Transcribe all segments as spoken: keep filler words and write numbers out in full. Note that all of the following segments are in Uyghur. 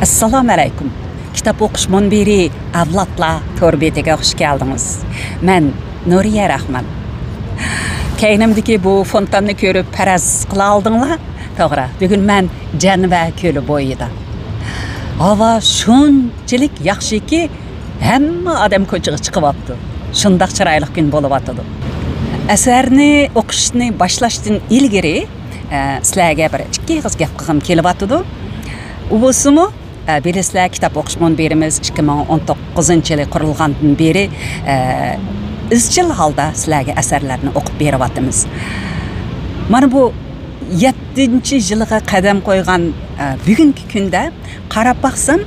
ئەسسالامۇ ئەلەيكۇم. كىتاب ئوقۇش مۇنبىرى ئەۋلادلار تور بېتىگە خۇش كەلدىڭىز. مەن نۇرىيە راخمان. كەينىمدىكى بۇ فونتاننى كۆرۈپ پەرەز قىلالىدىڭلار؟ توغرا، بۈگۈن مەن جەنۋە كۆلى بويىدا. ھاۋا شۇنچىلىك ياخشىكى، ھەممە ئادەم كوچىغا چىقىۋاپتۇ. شۇنداق چىرايلىق كۈن بولۇۋاتىدۇ. ئەسەرنى ئوقۇشنى باشلاشتىن ئىلگىرى، ئە، سىلەرگە بىر ئىككى ئېغىز گەپ قىلغۇم كېلىۋاتىدۇ. ئۇ بولسىمۇ، ئە، بىلىسىلەر، كىتاب ئوقۇش مۇنبىرىمىز ئىككى مىڭ ئون توققۇزىنچى يىلى قۇرۇلغاندىن بېرى، ئە، ئىزچىل ھالدا سىلەرگە ئەسەرلەرنى ئوقۇپ بېرىۋاتىمىز. مانا بۇ يەتتىنچى يىلىغا قەدەم قويغان، ئە، بۈگۈنكى كۈندە قاراپ باقسام،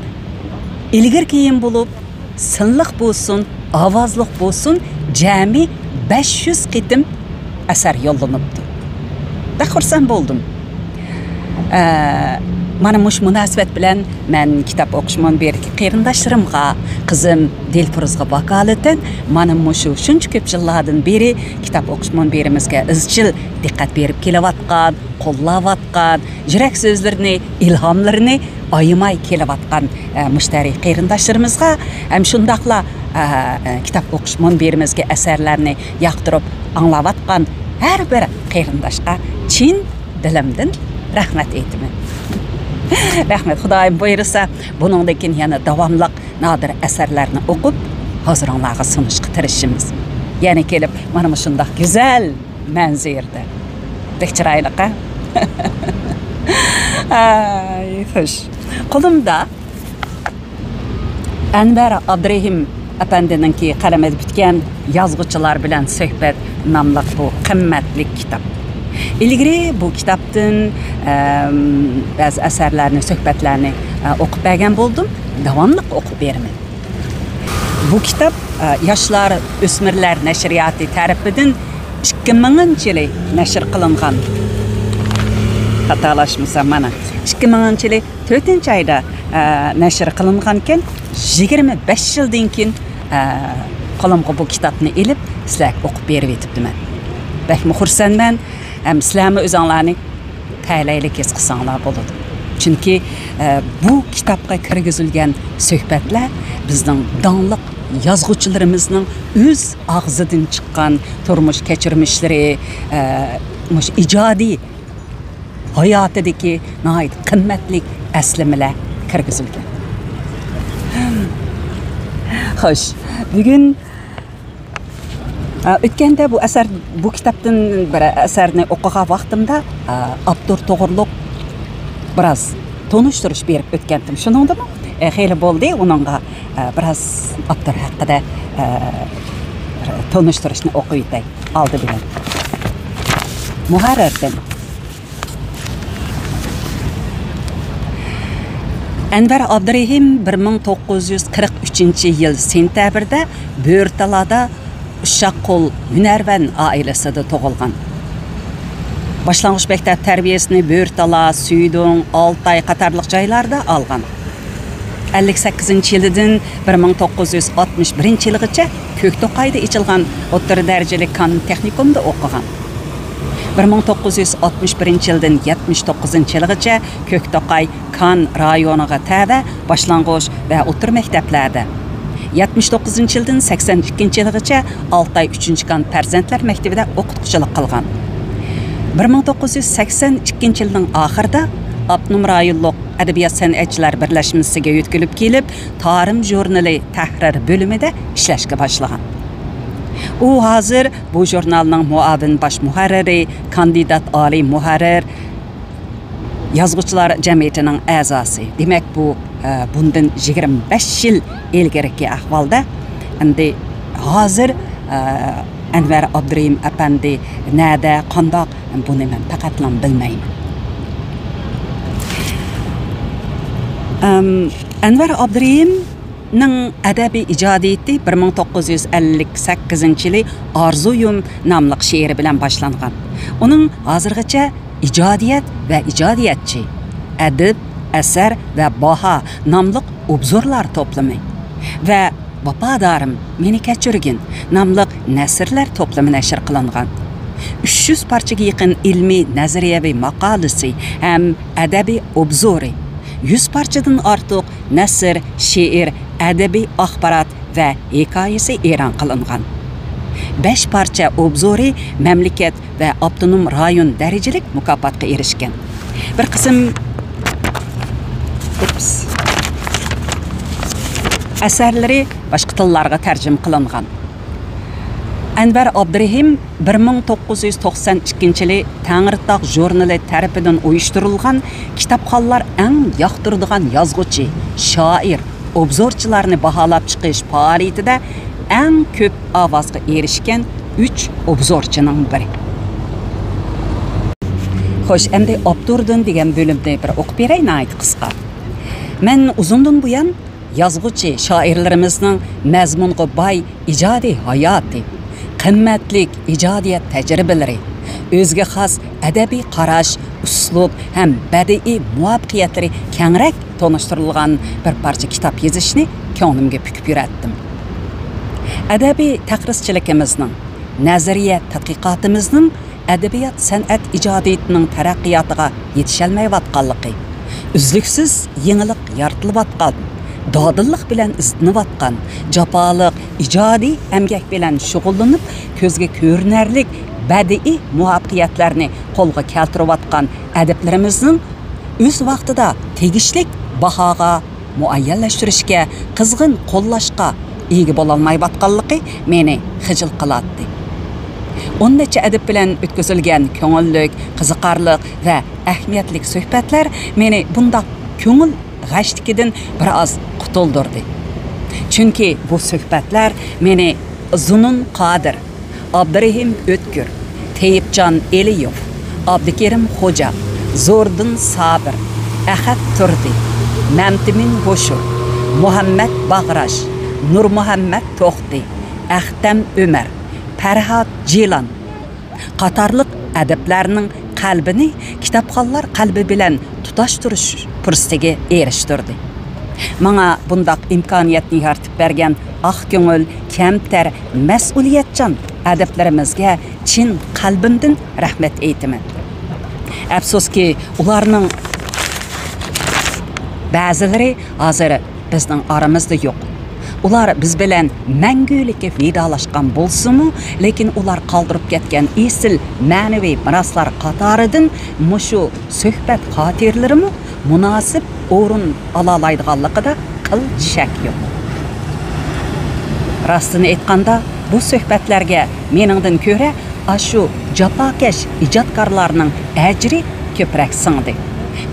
ئىلگىرى كېيىن بولۇپ، سىنلىق بولسۇن، ئاۋازلىق بولسۇن، جەمئىي بەش يۈز قېتىم ئەسەر يوللىنىپتۇ. بەك خۇرسەن بولدۇم. ئە، مانا مۇشۇ مۇناسىۋەت بىلەن مەن كىتاب ئوقۇش مۇنبىرىدىكى قېرىنداشلىرىمغا، قىزىم دىلپۇرۇزغا ۋاكالىتەن، مانا مۇشۇ شۇنچە كۆپ يىللاردىن بېرى كىتاب ئوقۇش مۇنبىرىمىزگە ئىزچىل دىققەت بېرىپ كېلىۋاتقان، قوللاۋاتقان، يۈرەك سۆزلىرىنى، ئىلھاملىرىنى ئايىماي كېلىۋاتقان، ئە، مۇشتەرى قېرىنداشلىرىمىزغا ھەم شۇنداقلا، ئە، ئە، كىتاب ئوقۇش مۇنبىرىمىزگە ئەسەرلەرنى ياقتۇرۇپ ئاڭلاۋاتقان ھەر بىر قېرىنداشقا چىن دىلىمدىن رەھمەت ئېيتىمەن. رەھمەت، خۇدايىم بۇيرۇسا، بۇنىڭدىن كېيىن يەنە داۋاملىق نادىر ئەسەرلەرنى ئوقۇپ، ھۇزۇرۇڭلارغا سۇنۇشقا تىرىشىمىز. يەنە كېلىپ، مانا مۇشۇنداق گۈزەل مەنزىرىدە. بەك چىرايلىق، ھە؟ ئاي، خوش. قولۇمدا ئەنۋەر ئابدۇرېھىم ئەپەندىنىڭكى قەلىمىدە پۈتكەن يازغۇچىلار بىلەن سۆھبەت ناملىق بۇ قىممەتلىك كىتاب. ئىلگىرى بۇ كىتابتىن، ئەم، بەزى ئەسەرلەرنى، سۆھبەتلەرنى، ئە، ئوقۇپ بەرگەن بولدۇم. داۋاملىق ئوقۇپ بېرىمەن. بۇ كىتاب، ئە، ياشلار، ئۆسمۈرلەر نەشرىياتى تەرىپىدىن ئىككى مىڭىنچى يىلى نەشر قىلىنغان. خاتالاشمىسام، مانا، ئىككى مىڭىنچى يىلى تۆتىنچى ئايدا، ئە، نەشر قىلىنغانكەن، يىگىرمە بەش يىلدىن كېيىن، ئە، قولۇمغا بۇ كىتابنى ئېلىپ، سىلەرگە ئوقۇپ بېرىۋېتىپتىمەن. بەكمۇ خۇرسەنمەن، ھەم سىلەرمۇ ئۆزۈڭلارنى تەلەيلىك ھېس قىلساڭلار بولىدۇ. چۈنكى، ئە، بۇ كىتابقا كىرگۈزۈلگەن سۆھبەتلەر بىزنىڭ داڭلىق يازغۇچىلىرىمىزنىڭ ئۆز ئاغزىدىن چىققان تۇرمۇش كەچۈرمىشلىرى، ئە، مۇشۇ ئىجادىي ھاياتىدىكى ناھايىتى قىممەتلىك ئەسلىمىلەر كىرگۈزۈلگەن. خوش، بۈگۈن، ئە، ئۆتكەندە بۇ ئەسەر، بۇ كىتابتىن بىر ئەسەرنى ئوقۇغان ۋاقتىمدا، ئە، ئاپتور توغرۇلۇق بىراز تونۇشتۇرۇش بېرىپ ئۆتكەنتىم. شۇنىڭدىمۇ، ئە، خېلى بولدى ئۇنىڭغا، ئە، بىراز ئاپتور ھەققىدە، ئە، تونۇشتۇرۇشنى ئوقۇۋېتەي ئالدى بىلەن. مۇھەررىردىن. ئەنۋەر ئابدۇرېھىم بىر مىڭ توققۇز يۈز قىرىق ئۈچىنچى يىل سېنتەبىردە بۆرتالادا ئۇششاق قول ھۈنەرۋەن ئائىلىسىدە تۇغۇلغان. باشلانغۇچ مەكتەپ تەربىيەسىنى بۆرتالا، سۈيدۈڭ، ئالتاي قاتارلىق جايلاردا ئالغان. ئەللىك سەككىزىنچى يىلىدىن بىر مىڭ توققۇز يۈز ئاتمىش بىرىنچى يىلىغىچە كۆكتوقايدا ئېچىلغان ئوتتۇرا دەرىجىلىك كان تېخنىكومدا ئوقۇغان. بىر مىڭ توققۇز يۈز ئاتمىش بىرىنچى يىلدىن يەتمىش توققۇزىنچى يىلىغىچە كۆكتوقاي كان رايونىغا تەۋە باشلانغۇچ ۋە ئوتتۇرا مەكتەپلەردە، يەتمىش توققۇزىنچى يىلدىن سەكسەن ئىككىنچى يىلىغىچە ئالتاي ئۈچىنچى كان پەرزەنتلەر مەكتىۋىدە ئوقۇتقۇچىلىق قىلغان. بىر مىڭ توققۇز يۈز سەكسەن ئىككىنچى يىلنىڭ ئاخىرىدا ئاپتونوم رايونلۇق ئەدەبىيات سەنئەتچىلەر بىرلەشمىسىگە يۆتكىلىپ كېلىپ، تارىم ژۇرنىلى تەھرىر بۆلۈمىدە ئىشلەشكە باشلىغان. ئۇ ھازىر بۇ ژۇرنالنىڭ مۇئاۋىن باش مۇھەررىرى، كاندىدات ئالىي مۇھەررىر، يازغۇچىلار جەمئىيىتىنىڭ ئەزاسى. دېمەك، بۇ، ئە، بۇندىن يىگىرمە بەش يىل ئىلگىرىكى ئەھۋالدا. ئەمدى ھازىر، ئە، ئەنۋەر ئابدۇرېھىم ئەپەندى نەدە، قانداق، بۇنى مەن پەقەتلا بىلمەيمەن. ئەم، ئەنۋەر ئابدۇرېھىم نىڭ ئەدەبىي ئىجادىيىتى بىر مىڭ توققۇز يۈز ئەللىك سەككىزىنچى يىلى ئارزۇيۇم ناملىق شېئىرى بىلەن باشلانغان. ئۇنىڭ ھازىرغىچە ئىجادىيەت ۋە ئىجادىيەتچى، ئەدىب، ئەسەر ۋە باھا ناملىق ئوبزورلار توپلىمى ۋە ۋاپادارىم، مېنى كەچۈرگىن ناملىق نەسرلەر توپلىمى نەشر قىلىنغان. ئۈچ يۈز پارچىغا يېقىن ئىلمىي نەزەرىيەۋى ماقالىسى ھەم ئەدەبىي ئوبزورى، يۈز پارچىدىن ئارتۇق نەسر، شېئىر، ئەدەبىي ئاخبارات ۋە ھېكايىسى ئېلان قىلىنغان. بەش پارچە ئوبزورى مەملىكەت ۋە ئاپتونوم رايون دەرىجىلىك مۇكاپاتقا ئېرىشكەن. بىر قىسىم، ئۇپس، ئەسەرلىرى باشقا تىللارغا تەرجىمە قىلىنغان. ئەنۋەر ئابدۇرېھىم بىر مىڭ توققۇز يۈز توقسان ئىككىنچى يىلى تەڭرىتاغ ژۇرنىلى تەرىپىدىن ئۇيۇشتۇرۇلغان كىتابخانلار ئەڭ ياقتۇرىدىغان يازغۇچى، شائىر، ئوبزورچىلارنى باھالاپ چىقىش پائالىيىتىدە ئەڭ كۆپ ئاۋازغا ئېرىشكەن ئۈچ ئوبزورچىنىڭ بىرى. خوش، ئەمدى ئاپتوردىن دېگەن بۆلۈمنى بىر ئوقۇپ بېرەي، ناھايىتى قىسقا. مەن ئۇزۇندىن بۇيان يازغۇچى شائىرلىرىمىزنىڭ مەزمۇنغا باي ئىجادىي ھاياتى، قىممەتلىك ئىجادىيەت تەجرىبىلىرى، ئۆزىگە خاس ئەدەبىي قاراش، ئۇسلۇب ھەم بەدىئىي مۇۋەپپەقىيەتلىرى كەڭرەك تونۇشتۇرۇلغان بىر پارچە كىتاب يېزىشنى كۆڭلۈمگە پۈكۈپ يۈرەتتىم. ئەدەبىي تەقرىزچىلىكىمىزنىڭ، نەزەرىيە تەتقىقاتىمىزنىڭ ئەدەبىيات سەنئەت ئىجادىيىتىنىڭ تەرەققىياتىغا يېتىشەلمەيۋاتقانلىقى، ئۈزلۈكسىز يېڭىلىق يارىتىلىۋاتقان، دادىللىق بىلەن ئىزدىنىۋاتقان، جاپالىق ئىجادىي ئەمگەك بىلەن شۇغۇللىنىپ، كۆزگە كۆرۈنەرلىك بەدىئىي مۇۋەپپەقىيەتلەرنى قولغا كەلتۈرۈۋاتقان ئەدىبلىرىمىزنىڭ ئۆز ۋاقتىدا تېگىشلىك باھاغا مۇئەييەنلەشتۈرۈشكە قىزغىن قوللاشقا ئىگە بولالمايۋاتقانلىقى مېنى خىجىل قىلاتتى. ئون نەچچە ئەدىب بىلەن ئۆتكۈزۈلگەن كۆڭۈللۈك، قىزىقارلىق ۋە ئەھمىيەتلىك سۆھبەتلەر مېنى بۇنداق كۆڭۈل غەشلىكىدىن بىر ئاز قۇتۇلدۇردى. چۈنكى بۇ سۆھبەتلەر مېنى زۇنۇن قادىر، ئابدۇرېھىم ئۆتكۈر، تېيىپجان ئېلىيېۋ، ئابدۇكېرىم خوجا، زوردۇن سابىر، ئەخەت تۇردى، مەمتىمىن ھوشۇر، مۇھەممەت باغراش، نۇرمۇھەممەت توختى، ئەختەم ئۆمەر، پەرھات جىلان قاتارلىق ئەدىبلەرنىڭ قەلبىنى كىتابخانلار قەلبى بىلەن تۇتاشتۇرۇش پۇرسىتىگە ئېرىشتۈردى. ماڭا بۇنداق ئىمكانىيەتنى يارىتىپ بەرگەن ئاق كۆڭۈل، كەمتەر، مەسئۇلىيەتچان ئەدىبلىرىمىزگە چىن قەلبىمدىن رەھمەت ئېيتىمەن. ئەپسۇسكى، ئۇلارنىڭ بەزىلىرى ھازىر بىزنىڭ ئارىمىزدا يوق. ئۇلار بىز بىلەن مەڭگۈلۈككە ۋىدالاشقان بولسىمۇ، لېكىن ئۇلار قالدۇرۇپ كەتكەن ئېسىل مەنىۋى مىراسلار قاتارىدىن مۇشۇ سۆھبەت خاتىرىلىرىمۇ مۇناسىپ ئورۇن ئالالايدىغانلىقىدا قىل شەك يوق. راستىنى ئېيتقاندا، بۇ سۆھبەتلەرگە مېنىڭدىن كۆرە ئاشۇ جاپاكەش ئىجادكارلارنىڭ ئەجرى كۆپرەك سىڭدى.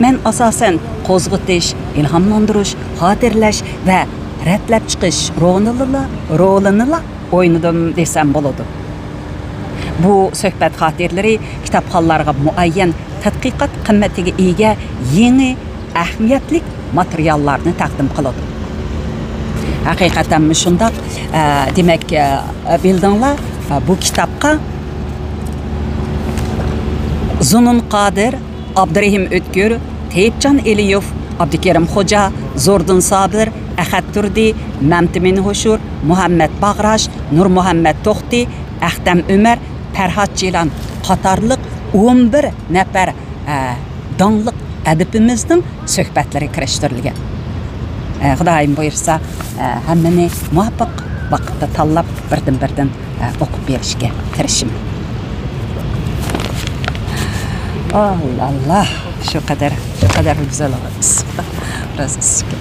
مەن ئاساسەن قوزغىتىش، ئىلھاملاندۇرۇش، خاتىرىلەش ۋە رەتلەپ چىقىش رولىنىلا، رولىنىلا ئوينىدىم دېسەم بولىدۇ. بۇ سۆھبەت خاتىرىلىرى كىتابخانلارغا مۇئەييەن تەتقىقات قىممىتىگە ئىگە يېڭى ئەھمىيەتلىك ماتېرىياللارنى تەقدىم قىلىدۇ. ھەقىقەتەنمۇ شۇنداق. ئە، دېمەك، ئە، بىلدىڭلار، ئە، بۇ كىتابقا زۇنۇن قادىر، ئابدۇرېھىم ئۆتكۈر، تېيىپجان ئېلىيېۋ، ئابدۇكېرىم خوجا، زوردۇن سابىر، ئەخەت تۇردى، مەمتىمىن ھوشۇر، مۇھەممەت باغراش، نۇرمۇھەممەت توختى، ئەختەم ئۆمەر، پەرھات جىلان قاتارلىق ئون بىر نەپەر، ئە، داڭلىق ئەدىبىمىزنىڭ سۆھبەتلىرى كىرىشتۈرۈلگەن. ئە، خۇدايىم بۇيرۇسا، ئە، ھەممىنى مۇۋاپىق ۋاقىتتا تاللاپ، بىردىن-بىردىن، ئە، ئوقۇپ بېرىشكە تىرىشىمەن. ئاللا، ئاللا، شۇ قەدەر، شۇ قەدەر گۈزەل ھاۋا، ئىسسىق، بىراز ئىسسىق.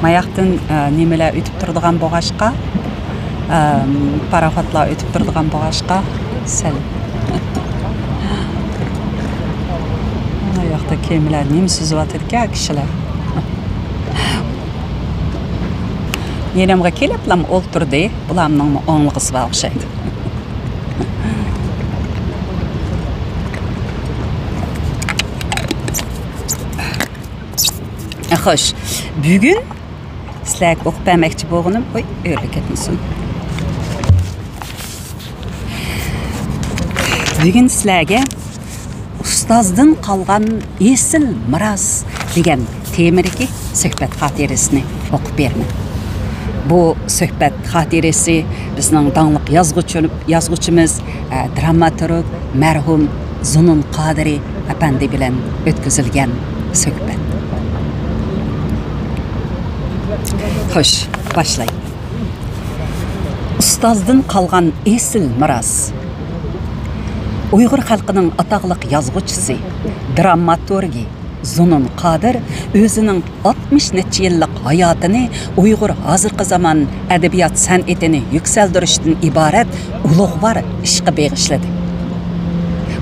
ماياقتىن، ئە، نېمىلەر ئۆتۈپ تۇرىدىغان بولغاچقا، ئە، پاراخوتلار ئۆتۈپ تۇرىدىغان بولغاچقا، سەل. ماياقتا كېمىلەر نېمە سۈزۈۋاتىدىكەن كىشىلەر. يېنىمغا كېلىپلا ئولتۇردى. بۇلارنىڭمۇ ئاڭلىغۇسى بار ئوخشايدۇ. خوش، بۈگۈن سىلەرگە ئوقۇپ بەرمەكچى بولغىنىم، ئوي، ئۆرۈلۈپ كەتمىسۇن. بۈگۈن سىلەرگە ئۇستازدىن قالغان ئېسىل مىراس دېگەن تېمىدىكى سۆھبەت خاتىرىسىنى ئوقۇپ بېرىمەن. بۇ سۆھبەت خاتىرىسى بىزنىڭ داڭلىق يازغۇچى، يازغۇچىمىز، ئە، دراماتورگ مەرھۇم زۇنۇن قادىرى ئەپەندى بىلەن ئۆتكۈزۈلگەن سۆھبەت. خوش، باشلاي. ئۇستازدىن قالغان ئېسىل مىراس. ئۇيغۇر خەلقىنىڭ ئاتاقلىق يازغۇچىسى، دراماتورگى زۇنۇن قادىر ئۆزىنىڭ ئاتمىش نەچچە يىللىق ھاياتىنى ئۇيغۇر ھازىرقى زامان ئەدەبىيات سەنئىتىنى يۈكسەلدۈرۈشتىن ئىبارەت ئۇلۇغۋار ئىشقا بېغىشلىدى.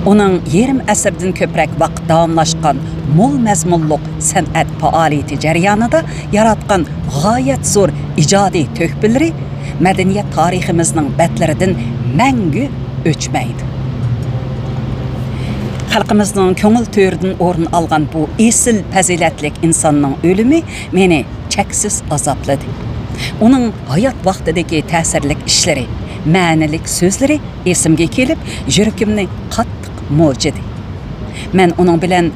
ئۇنىڭ يېرىم ئەسىردىن كۆپرەك ۋاقىت داۋاملاشقان مول مەزمۇنلۇق سەنئەت پائالىيىتى جەريانىدا ياراتقان غايەت زور ئىجادىي تۆھپىلىرى مەدەنىيەت تارىخىمىزنىڭ بەتلىرىدىن مەڭگۈ ئۆچمەيدۇ. خەلقىمىزنىڭ كۆڭۈل تۆرىدىن ئورۇن ئالغان بۇ ئېسىل پەزىلەتلىك ئىنساننىڭ ئۆلۈمى مېنى چەكسىز ئازابلىدى. ئۇنىڭ ھايات ۋاقتىدىكى تەسىرلىك ئىشلىرى، مەنىلىك سۆزلىرى ئېسىمگە كېلىپ، يۈرىكىمنى قاتتىق موجىدى. مەن ئۇنىڭ بىلەن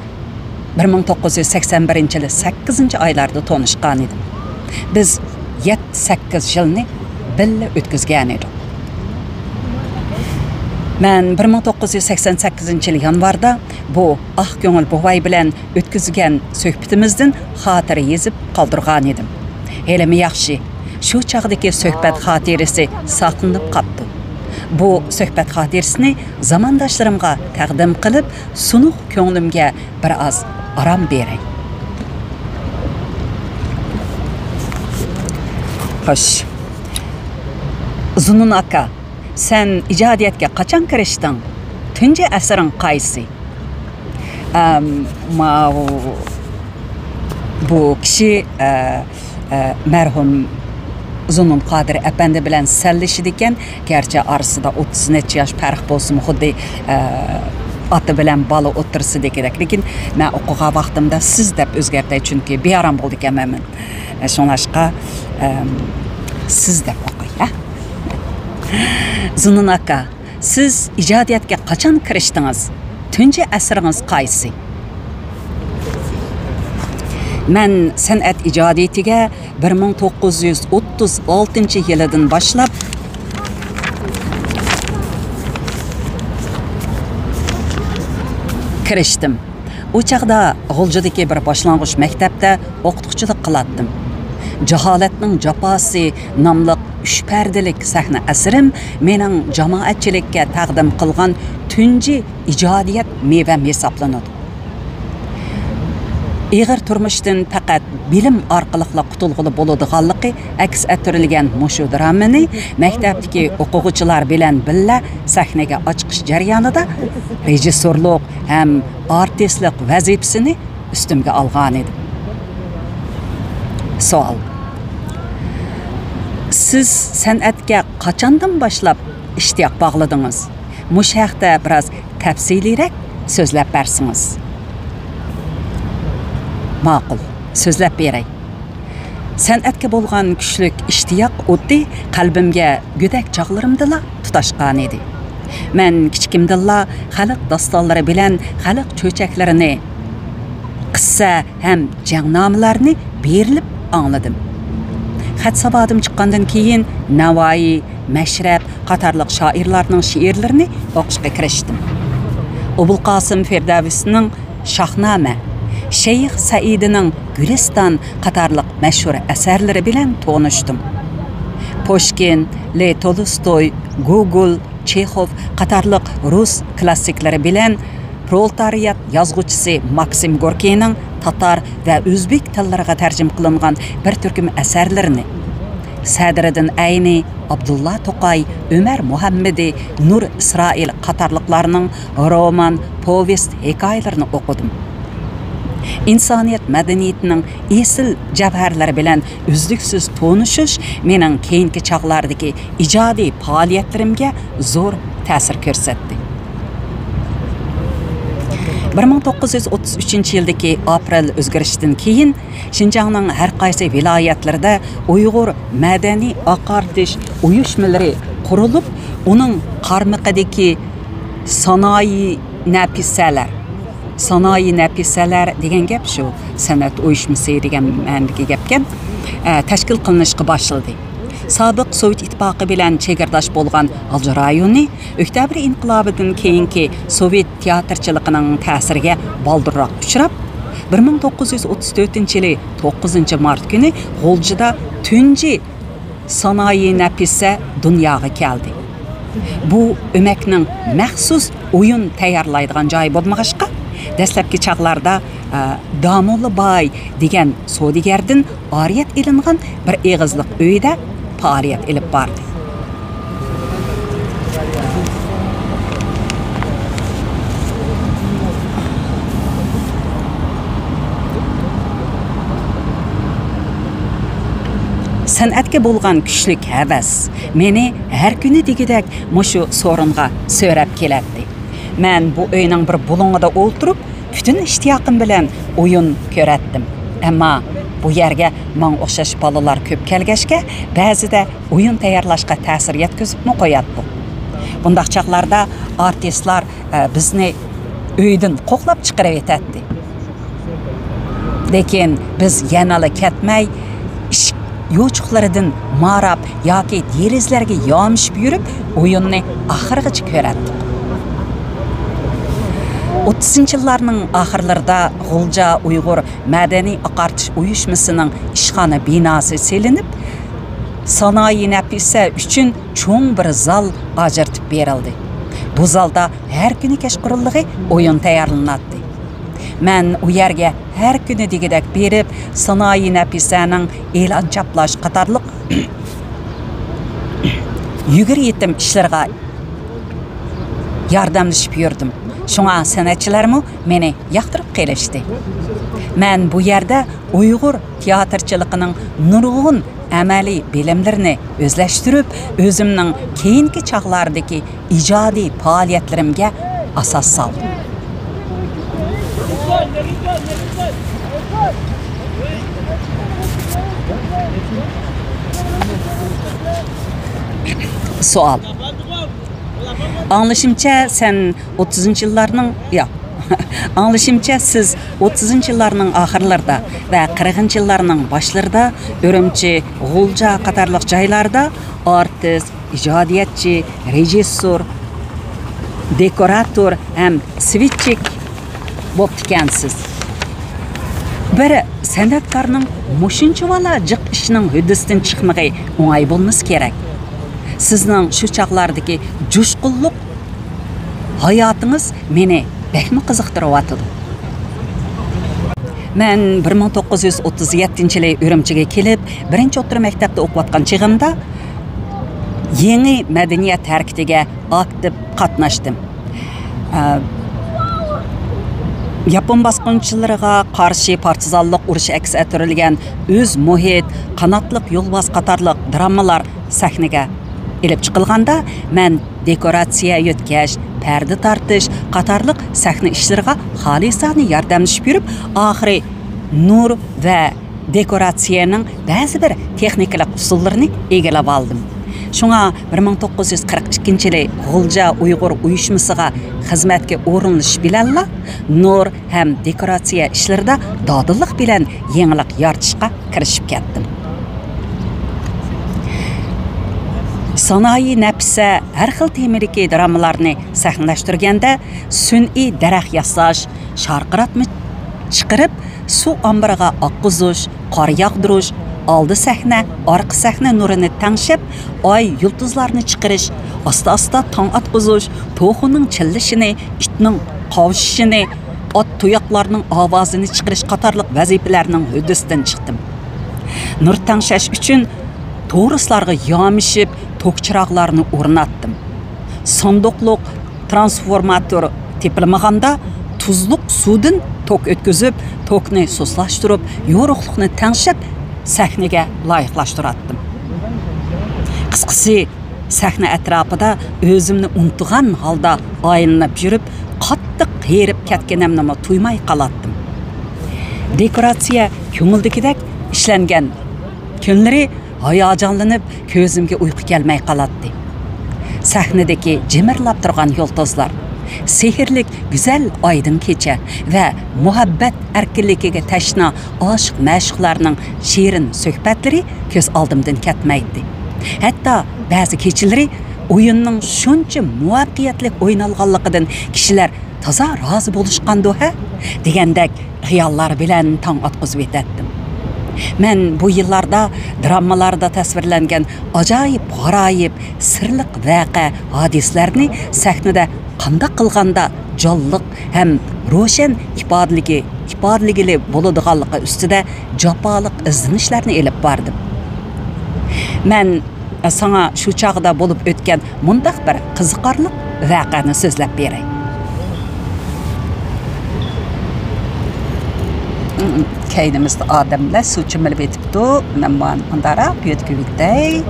بىر مىڭ توققۇز يۈز سەكسەن بىرىنچى يىلى سەككىزىنچى ئايلاردا تونۇشقان ئىدىم. بىز يەتتە سەككىز يىلنى بىللە ئۆتكۈزگەن ئىدۇق. مەن بىر مىڭ توققۇز يۈز سەكسەن سەككىزىنچى يىل يانۋاردا بۇ ئاق كۆڭۈل بوۋاي بىلەن ئۆتكۈزگەن سۆھبىتىمىزدىن خاتىرە يېزىپ قالدۇرغان ئىدىم. ھېلىمۇ ياخشى، شۇ چاغدىكى سۆھبەت خاتىرىسى ساقلىنىپ قاپتۇ. بۇ سۆھبەت خاتىرىسىنى زامانداشلىرىمغا تەقدىم قىلىپ، سۇنۇق كۆڭلۈمگە بىر ئاز ئارام بېرەي. خوش. زۇنۇن ئاكا، سەن ئىجادىيەتكە قاچان كىرىشتىڭ؟ تۇنجى ئەسىرىڭ قايسى؟ ئەم، ماۋۇ، بۇ كىشى، ئە، ئە، مەرھۇم زۇنۇن قادىر ئەپەندى بىلەن سەنلىشىدىكەن. گەرچە ئارىسىدا ئوتتۇز نەچچە ياش پەرق بولسىمۇ، خۇددى، ئە، ئاتا بىلەن بالا ئوتتۇرىسىدىكىدەك. لېكىن مەن ئوقۇغان ۋاقتىمدا سىز دەپ ئۆزگەرتەي، چۈنكى بىئارام بولىدىكەنمەن مەن. ئە، شۇڭلاشقا، ئەم، سىز دەپ ئوقۇي، ھە؟ زۇنۇن ئاكا، سىز ئىجادىيەتكە قاچان كىرىشتىڭىز؟ تۇنجى ئەسىرىڭىز قايسى؟ مەن سەنئەت ئىجادىيىتىگە بىر مىڭ توققۇز يۈز ئوتتۇز ئالتىنچى يىلىدىن باشلاپ كىرىشتىم. ئۇ چاغدا غۇلجىدىكى بىر باشلانغۇچ مەكتەپتە ئوقۇتقۇچىلىق قىلاتتىم. جاھالەتنىڭ جاپاسى ناملىق ئۈچ پەردىلىك سەھنە ئەسىرىم مېنىڭ جامائەتچىلىككە تەقدىم قىلغان تۇنجى ئىجادىيەت مېۋەم ھېسابلىنىدۇ. ئېغىر تۇرمۇشتىن پەقەت بىلىم ئارقىلىقلا قۇتۇلغىلى بولىدىغانلىقى ئەكس ئەتتۈرۈلگەن مۇشۇ درامىنى مەكتەپتىكى ئوقۇغۇچىلار بىلەن بىللە سەھنىگە ئاچىقىش جەريانىدا رېژىسسورلۇق ھەم ئارتىسلىق ۋەزىپىسىنى ئۈستۈمگە ئالغانىدىم. سوئال. سىز سەنئەتكە قاچاندىن باشلاپ ئىشتىياق باغلىدىڭىز؟ مۇشۇ ھەقتە بىراز تەپسىلىيرەك سۆزلەپ بەرسىڭىز. ماقۇل، سۆزلەپ بېرەي. سەنئەتكە بولغان كۈچلۈك ئىشتىياق ئوتى قەلبىمگە گۆدەك چاغلىرىمدىلا تۇتاشقانىدى. مەن كىچىكىمدىنلا خەلق داستانلىرى بىلەن خەلق چۆچەكلىرىنى، قىسسە ھەم جەڭنامىلەرنى بېرىلىپ ئاڭلىدىم. خەت ساۋادىم چىققاندىن كېيىن نەۋائىي، مەشرەپ قاتارلىق شائىرلارنىڭ شېئىرلىرىنى ئوقۇشقا كىرىشتىم. ئوبۇلقاسىم فىردەۋسنىڭ شاھنامە، شەيخ سەئىدىنىڭ گۈلىستان قاتارلىق مەشھۇر ئەسەرلىرى بىلەن تونۇشتۇم. پۇشكىن، لېۋ تولستوي، گوگول، چېخوف قاتارلىق رۇس كلاسسىكلىرى بىلەن پرولېتارىيات يازغۇچىسى ماكسىم گوركىينىڭ تاتار ۋە ئۆزبېك تىللىرىغا تەرجىمە قىلىنغان بىر تۈركۈم ئەسەرلىرىنى، سەدرىدىن ئەينى، ئابدۇللا توقاي، ئۆمەر مۇھەممىدى، نۇر ئىسرائىل قاتارلىقلارنىڭ رومان، پوۋېست، ھېكايىلىرىنى ئوقۇدۇم. ئىنسانىيەت مەدەنىيىتىنىڭ ئېسىل جەۋھەرلىرى بىلەن ئۈزلۈكسىز تونۇشۇش مېنىڭ كېيىنكى چاغلاردىكى ئىجادىي پائالىيەتلىرىمگە زور تەسىر كۆرسەتتى. بىر مىڭ توققۇز يۈز ئوتتۇز ئۈچىنچى يىلدىكى ئاپرېل ئۆزگىرىشىدىن كېيىن، شىنجاڭنىڭ ھەر قايسى ۋىلايەتلىرىدە ئۇيغۇر مەدەنىي ئاقارتىش ئۇيۇشمىلىرى قۇرۇلۇپ، ئۇنىڭ قارمىقىدىكى سانائىي نەپىسەلەر، سانائىي نەپىسەلەر دېگەن گەپ شۇ، سەنئەت ئۇيۇشمىسى دېگەن مەنىدىكى گەپكەن، ئە، تەشكىل قىلىنىشقا باشلىدى. سابىق سوۋېت ئىتتىپاقى بىلەن چېگرىداش بولغان غۇلجا رايونى ئۆكتەبىر ئىنقىلابىدىن كېيىنكى سوۋېت تىياتىرچىلىقىنىڭ تەسىرىگە بالدۇرراق ئۇچراپ، بىر مىڭ توققۇز يۈز ئوتتۇز تۆتىنچى يىلى توققۇزىنچى مارت كۈنى غۇلجىدا تۇنجى سانائىي نەپىسە دۇنياغا كەلدى. بۇ ئۆمەكنىڭ مەخسۇس ئويۇن تەييارلايدىغان جايى بولمىغاچقا، دەسلەپكى چاغلاردا، ئە، داموللا باي دېگەن سودىگەردىن ئارىيەت ئېلىنغان بىر ئېغىزلىق ئۆيدە پائالىيەت ئېلىپ باردى. سەنئەتكە بولغان كۈچلۈك ھەۋەس مېنى ھەر كۈنى دېگۈدەك مۇشۇ سورۇنغا سۆرەپ كېلەتتى. مەن بۇ ئۆينىڭ بىر بۇلۇڭىدا ئولتۇرۇپ، پۈتۈن ئىشتىياقىم بىلەن ئويۇن كۆرەتتىم. ئەمما بۇ يەرگە ماڭا ئوخشاش بالىلار كۆپ كەلگەچكە، بەزىدە ئويۇن تەييارلاشقا تەسىر يەتكۈزۈپمۇ قوياتتۇق. بۇنداق چاغلاردا ئارتىسلار، ئە، بىزنى ئۆيدىن قوغلاپ چىقىرىۋېتەتتى. لېكىن بىز يەنىلا كەتمەي، ئىشىك يوچۇقلىرىدىن ماراپ ياكى دېرىزىلەرگە يامىشىپ يۈرۈپ، ئويۇننى ئاخىرغىچە كۆرەتتۇق. ئوتتۇزىنچى يىللارنىڭ ئاخىرلىرىدا غۇلجا ئۇيغۇر مەدەنىي ئاقارتىش ئۇيۇشمىسىنىڭ ئىشخانا بىناسى سېلىنىپ، سانائىي نەپىسە ئۈچۈن چوڭ بىر زال ئاجرىتىپ بېرىلدى. بۇ زالدا ھەر كۈنى كەچقۇرۇنلۇقى ئويۇن تەييارلىناتتى. مەن ئۇ يەرگە ھەر كۈنى دېگۈدەك بېرىپ، سانائىي نەپىسەنىڭ ئېلان چاپلاش قاتارلىق يۈگۈر يېتىم ئىشلىرىغا ياردەملىشىپ يۈردۈم. شۇڭا سەنئەتچىلەرمۇ مېنى ياقتۇرۇپ قېلىشتى. مەن بۇ يەردە ئۇيغۇر تىياتىرچىلىقىنىڭ نۇرغۇن ئەمەلىي بىلىملىرىنى ئۆزلەشتۈرۈپ، ئۆزۈمنىڭ كېيىنكى چاغلاردىكى ئىجادىي پائالىيەتلىرىمگە ئاساس سالدىم. سوئال. ئاڭلىشىمچە، سەن ئوتتۇزىنچى يىللارنىڭ، ياق، ئاڭلىشىمچە، سىز ئوتتۇزىنچى يىللارنىڭ ئاخىرلىرىدا ۋە قىرىقىنچى يىللارنىڭ باشلىرىدا ئۈرۈمچى، غۇلجا قاتارلىق جايلاردا ئارتىس، ئىجادىيەتچى، رېژىسسور، دېكوراتور ھەم سۋېتچىك بوپتىكەنسىز. بىر سەنئەتكارنىڭ مۇشۇنچىۋالا جىق ئىشنىڭ ھۆددىسىدىن چىقمىقى ئوڭاي بولمىسا كېرەك. سىزنىڭ شۇ چاغلاردىكى جۇشقۇنلۇق ھاياتىڭىز مېنى بەكمۇ قىزىقتۇرۇۋاتىدۇ. مەن بىر مىڭ توققۇز يۈز ئوتتۇز يەتتىنچى يىلى ئۈرۈمچىگە كېلىپ، بىرىنچى ئوتتۇرا مەكتەپتە ئوقۇۋاتقان چېغىمدا يېڭى مەدەنىيەت ھەرىكىتىگە ئاكتىپ قاتناشتىم. ئە، ياپون باسقۇنچىلىرىغا قارشى پارتىزانلىق ئۇرۇشى ئەكس ئەتتۈرۈلگەن ئۆز مۇھىت، قاناتلىق يولۋاس قاتارلىق درامىلار سەھنىگە ئېلىپ چىقىلغاندا، مەن دېكوراتسىيە يۆتكەش، پەردە تارتىش قاتارلىق سەھنە ئىشلىرىغا خالىسانە ياردەملىشىپ يۈرۈپ، ئاخىرى نۇر ۋە دېكوراتسىيەنىڭ بەزى بىر تېخنىكىلىق ئۇسۇللىرىنى ئىگىلىۋالدىم. شۇڭا بىر مىڭ توققۇز يۈز قىرىق ئىككىنچى يىلى غۇلجا ئۇيغۇر ئۇيۇشمىسىغا خىزمەتكە ئورۇنلىشىش بىلەنلا نۇر ھەم دېكوراتسىيە ئىشلىرىدا دادىللىق بىلەن يېڭىلىق يارىتىشقا كىرىشىپ كەتتىم. سانائىي نەپىسە ھەر خىل تېمىدىكى درامىلارنى سەھنىلەشتۈرگەندە، سۈنئىي دەرەخ ياساش، شارقىراتما چىقىرىپ، سۇ ئامبىرىغا ئاققۇزۇش، قار ياغدۇرۇش، ئالدى سەھنە، ئارقا سەھنە نۇرىنى تەڭشەپ، ئاي، يۇلتۇزلارنى چىقىرىش، ئاستا-ئاستا تاڭ ئاتقۇزۇش، توخۇنىڭ چىللىشىنى، ئىتنىڭ قاۋشىشىنى، ئات، تۇياقلارنىڭ ئاۋازىنى چىقىرىش قاتارلىق ۋەزىپىلەرنىڭ ھۆددىسىدىن چىقتىم. نۇر تەڭشەش ئۈچۈن تورۇسلارغا يامىشىپ، توك چىراغلارنى ئورناتتىم. ساندۇقلۇق ترانسفورماتور تېپىلمىغاندا، تۇزلۇق سۇدىن توك ئۆتكۈزۈپ، توكنى سۇسلاشتۇرۇپ، يورۇقلۇقنى تەڭشەپ، سەھنىگە لايىقلاشتۇراتتىم. قىسقىسى، سەھنە ئەتراپىدا ئۆزۈمنى ئۇنتۇغان ھالدا ئايلىنىپ يۈرۈپ، قاتتىق ھېرىپ كەتكىنىمنىمۇ تۇيماي قالاتتىم. دېكوراتسىيە كۆڭۈلدىكىدەك ئىشلەنگەن كۈنلىرى ھاياجانلىنىپ، كۆزۈمگە ئۇيقۇ كەلمەي قالاتتى. سەھنىدىكى جىمىرلاپ تۇرغان يۇلتۇزلار، سېھىرلىك گۈزەل ئايدىڭ كېچە ۋە مۇھەببەت ئەركىنلىكىگە تەشنا ئاشىق-مەشۇقلارنىڭ شېرىن سۆھبەتلىرى كۆز ئالدىمدىن كەتمەيتتى. ھەتتا بەزى كېچىلىرى ئويۇننىڭ شۇنچە مۇۋەپپەقىيەتلىك ئوينالغانلىقىدىن كىشىلەر تازا رازى بولۇشقاندۇ ھە؟ دېگەندەك خىياللار بىلەن تاڭ ئاتقۇزۇۋېتەتتىم. مەن بۇ يىللاردا دراممىلاردا تەسۋىرلەنگەن ئاجايىپ-غارايىپ، سىرلىق ۋەقە، ھادىسىلەرنى سەھنىدە قانداق قىلغاندا جانلىق ھەم روشەن ئىپادىلىگى-، ئىپادىلىگىلى بولىدىغانلىقى ئۈستىدە جاپالىق ئىزدىنىشلەرنى ئېلىپ باردىم. مەن ساڭا شۇ چاغدا بولۇپ ئۆتكەن مۇنداق بىر قىزىقارلىق ۋەقەنى سۆزلەپ بېرەي. كەينىمىزدە ئادەملەر سۇ چىمىلىپ ئېتىپتۇ. مەن مۇنداقراق يۆتكىۋېتەي.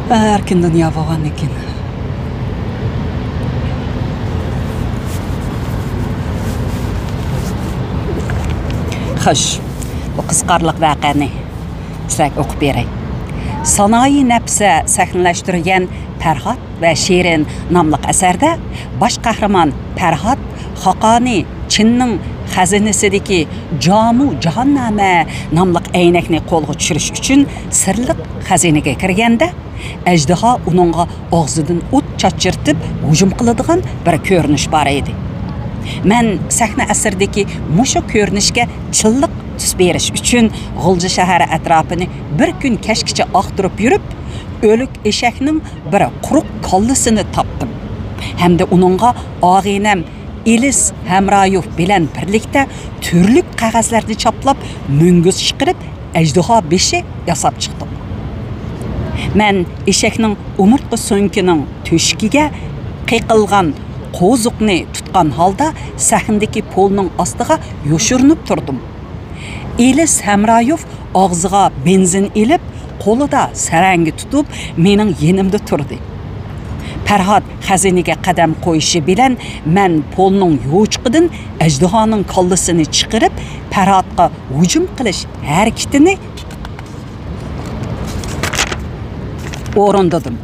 ئەركىن دۇنيا بولغاندىكىن. خوش، بۇ قىزىقارلىق ۋەقەنى سىلەرگە ئوقۇپ بېرەي. سانائى نەپسە سەھنىلەشتۈرگەن پەرھات ۋە شېرىن ناملىق ئەسەردە باش قەھرىمان پەرھات خاقانى چىننىڭ خەزىنىسىدىكى جامۇ جاھاننامە ناملىق ئەينەكنى قولغا چۈشۈرۈش ئۈچۈن سىرلىق خەزىنىگە كىرگەندە، ئەجدىھا ئۇنىڭغا ئاغزىدىن ئوت چاچرىتىپ ھۇجۇم قىلىدىغان بىر كۆرۈنۈش بار ئىدى. مەن سەھنە ئەسىرىدىكى مۇشۇ كۆرۈنۈشكە چىنلىق تۈس بېرىش ئۈچۈن غۇلجا شەھەر ئەتراپىنى بىر كۈن كەچكىچە ئاختۇرۇپ يۈرۈپ، ئۆلۈك ئېشەكنىڭ بىر قۇرۇق كاللىسىنى تاپتىم ھەمدە ئۇنىڭغا ئاغىنەم ئېلىس ھەمرايوف بىلەن بىرلىكتە تۈرلۈك قەغەزلەرنى چاپلاپ، مۈڭگۈز چىقىرىپ، ئەجدىھا بېشى ياساپ چىقتۇق. مەن ئېشەكنىڭ ئومۇرتقا سۆڭىكىنىڭ تۆشۈكىگە قېقىلغان قوزۇقنى تۇتقان ھالدا سەھنىدىكى پولنىڭ ئاستىغا يوشۇرۇنۇپ تۇردۇم. ئېلىس ھەمرايوف ئاغزىغا بېنزىن ئېلىپ، قولىدا سەرەڭگە تۇتۇپ، مېنىڭ يېنىمدا تۇردى. پەرھات خەزىنىگە قەدەم قويۇشى بىلەن، مەن پولنىڭ يوچۇقىدىن ئەجدىھانىڭ كاللىسىنى چىقىرىپ، پەرھاتقا ھۇجۇم قىلىش ھەرىكىتىنى ئورۇندىدىم.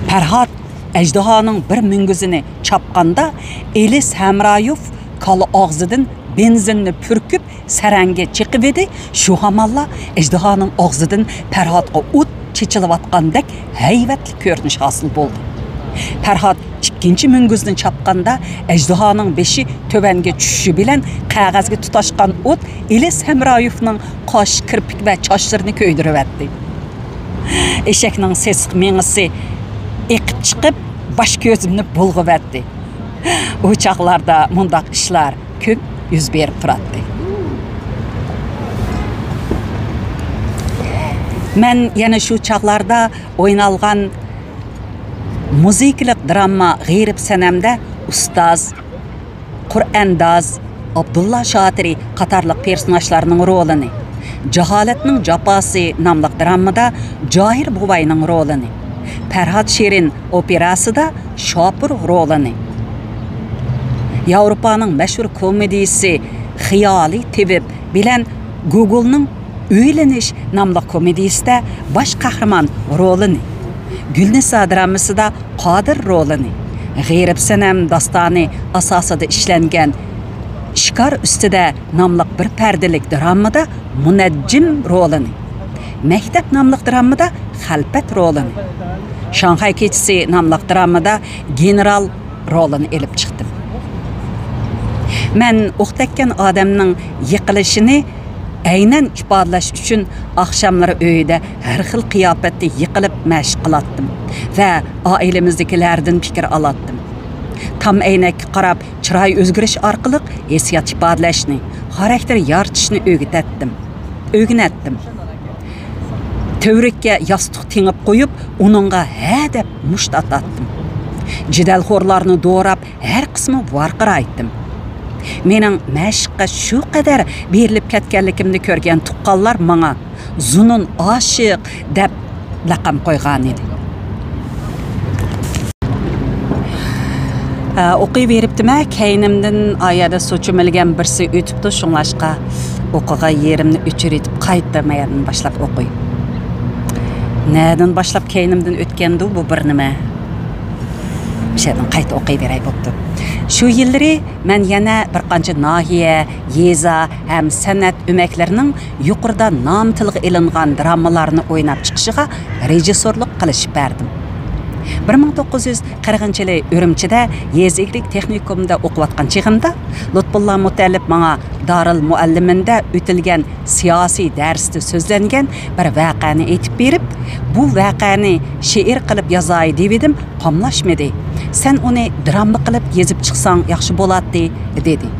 پەرھات ئەجدىھانىڭ بىر مۈڭگۈزىنى چاپقاندا، ئېلىس ھەمرايوف كالا ئاغزىدىن بېنزىننى پۈركۈپ، سەرەڭگە چېقىۋىدى. شۇ ھامانلا ئەجدىھانىڭ ئاغزىدىن پەرھاتقا ئوت چېچىلىۋاتقاندەك ھەيۋەتلىك كۆرۈنۈش ھاسىل بولدى. پەرھات ئىككىنچى مۈڭگۈزنى چاپقاندا، ئەجدىھانىڭ بېشى تۆۋەنگە چۈشۈشى بىلەن قەغەزگە تۇتاشقان ئوت ئېلىس ھەمرايوفنىڭ قاش، كىرپىك ۋە چاچلىرىنى كۆيدۈرۈۋەتتى. ئېشەكنىڭ سېسىق مېڭىسى ئېقىپ چىقىپ، باش كۆزۈمنى بۇلغىۋەتتى. ئۇ چاغلاردا مۇنداق ئىشلار كۆپ يۈز بېرىپ تۇراتتى. مەن يەنە شۇ چاغلاردا ئوينالغان مۇزىكىلىق دراما غېرىب سەنەمدە ئۇستاز، قۇرئەنداز، ئابدۇللا شاتىرى قاتارلىق پېرسوناژلارنىڭ رولىنى، جاھالەتنىڭ جاپاسى ناملىق درامىدا جاھىر بوۋاينىڭ رولىنى، پەرھات شېرىن ئوپېراسىدا شاپۇر رولىنى، ياۋروپانىڭ مەشھۇر كومېدىيىسى خىيالىي تېۋىپ بىلەن گوگولنىڭ ئۆيلىنىش ناملىق كومېدىيىسىدە باش قەھرىمان رولىنى، گۈلنىسا درامىسىدا قادىر رولىنى، غېرىب سەنەم داستانى ئاساسىدا ئىشلەنگەن شىكار ئۈستىدە ناملىق بىر پەردىلىك درامىدا مۇنەججىم رولىنى، مەكتەپ ناملىق درامىدا خەلپەت رولىنى، شاڭخەي كېچىسى ناملىق درامىدا گېنېرال رولىنى ئېلىپ چىقتىم. مەن ئوق تەگكەن ئادەمنىڭ يىقىلىشىنى ئەينەن ئىپادىلەش ئۈچۈن ئاخشاملىرى ئۆيدە ھەر خىل قىياپەتتە يىقىلىپ مەشىق قىلاتتىم ۋە ئائىلىمىزدىكىلەردىن پىكىر ئالاتتىم. تام ئەينەككە قاراپ چىراي ئۆزگىرىش ئارقىلىق ھېسسىيات ئىپادىلەشنى، خاراكتېر يارىتىشنى ئۆگىتەتتىم، ئۆگىنەتتىم. تۈۋرۈككە ياستۇق تېڭىپ قويۇپ، ئۇنىڭغا ھە دەپ مۇشت ئاتاتتىم. جېدەلخورلارنى دوراپ، ھەر قىسمى ۋارقىرايتتىم. مېنىڭ مەشىققە شۇ قەدەر بېرىلىپ كەتكەنلىكىمنى كۆرگەن تۇغقانلار ماڭا زۇنۇن ئاشىق دەپ لەقەم قويغانىدى. ئە، ئوقۇيۋېرىپتىمەن، كەينىمدىن ئا يەردە سۇ چۆمۈلگەن بىرسى ئۆتۈپتۇ، شۇڭلاشقا ئوقۇغان يېرىمنى ئۆچۈرۈۋېتىپ قايتا مەيەردىن باشلاپ ئوقۇي. نەدىن باشلاپ كەينىمدىن ئۆتكەندۇ بۇ بىر نېمە؟ شۇ يەردىن قايتا ئوقۇيبېرەي بوپتۇ. شۇ يىللىرى مەن يەنە بىر قانچە ناھىيە، يېزا ھەم سەنئەت ئۆمەكلىرىنىڭ يۇقىرىدا نامى تىلغا ئېلىنغان درامىلارنى ئويناپ چىقىشىغا رېژىسسورلۇق قىلىشىپ بەردىم. بىر مىڭ توققۇز يۈز قىرىقىنچى يىلى ئۈرۈمچىدە يېزا ئىگىلىك تېخنىكومىدا ئوقۇۋاتقان چېغىمدا، لۇتپۇللا مۇتەللىپ ماڭا دارىل مۇئەللىمىندە ئۆتۈلگەن سىياسىي دەرستە سۆزلەنگەن بىر ۋەقەنى ئېيتىپ بېرىپ، بۇ ۋەقەنى شېئىر قىلىپ يازاي دېۋىدىم، قاملاشمىدى. سەن ئۇنى دىراما قىلىپ يېزىپ چىقساڭ ياخشى بولاتتى، دېدى.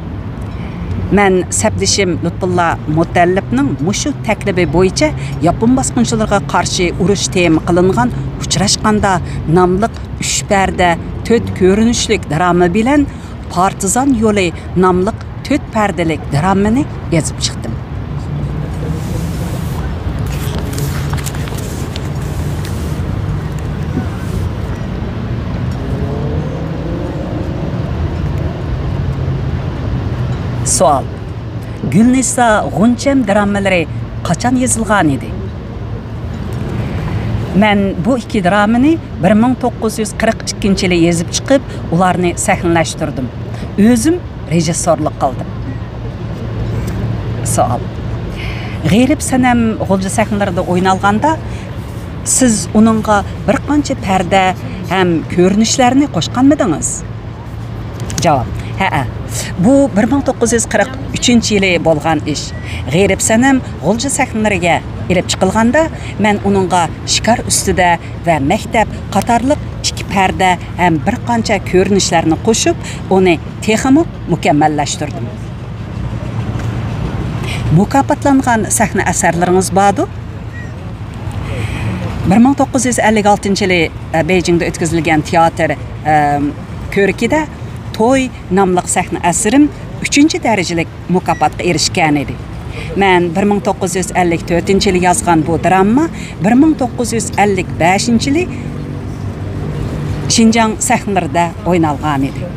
مەن سەپدىشىم لۇتپۇللا مۇتەللىپنىڭ مۇشۇ تەكلىپى بويىچە ياپون باسقۇنچىلىرىغا قارشى ئۇرۇش تېما قىلىنغان ئۇچراشقاندا ناملىق ئۈچ پەردە، تۆت كۆرۈنۈشلۈك دىراما بىلەن پارتىزان يولى ناملىق تۆت پەردىلىك دىرامىنى يېزىپ چىقتىم. سوئال. گۈلنىسا، غۇنچەم دىرامىلىرى قاچان يېزىلغان ئىدى؟ مەن بۇ ئىككى دىرامىنى بىر مىڭ توققۇز يۈز قىرىق ئىككىنچى يىلى يېزىپ چىقىپ، ئۇلارنى سەھنىلەشتۈردۈم. ئۆزۈم رېژىسسورلۇق قىلدىم. سوئال. غېرىب سەنەم غۇلجا سەھنىلىرىدە ئوينالغاندا، سىز ئۇنىڭغا بىر قانچە پەردە ھەم كۆرۈنۈشلەرنى قوشقانمىدىڭىز؟ جاۋاب. ھەئە. بۇ بىر مىڭ توققۇز يۈز قىرىق ئۈچىنچى يىلى بولغان ئىش. غېرىب سەنەم غۇلجا سەھنىلىرىگە ئېلىپ چىقىلغاندا، مەن ئۇنىڭغا شىكار ئۈستىدە ۋە مەكتەپ قاتارلىق ئىككى پەردە ھەم بىر قانچە كۆرۈنۈشلەرنى قوشۇپ، ئۇنى تېخىمۇ مۇكەممەللەشتۈردۈم. مۇكاپاتلانغان سەھنە ئەسەرلىرىڭىز باردۇ؟ بىر مىڭ توققۇز يۈز ئەللىك ئالتىنچى يىلى، ئە، بېيجىڭدا ئۆتكۈزۈلگەن تىياتىر، ئە، كۆرىكىدە توي ناملىق سەھنە ئەسىرىم ئۈچىنچى دەرىجىلىك مۇكاپاتقا ئېرىشكەن ئىدى. مەن بىر مىڭ توققۇز يۈز ئەللىك تۆتىنچى يىلى يازغان بۇ دىراما بىر مىڭ توققۇز يۈز ئەللىك بەشىنچى يىلى شىنجاڭ سەھنىلىرىدە ئوينالغان ئىدى.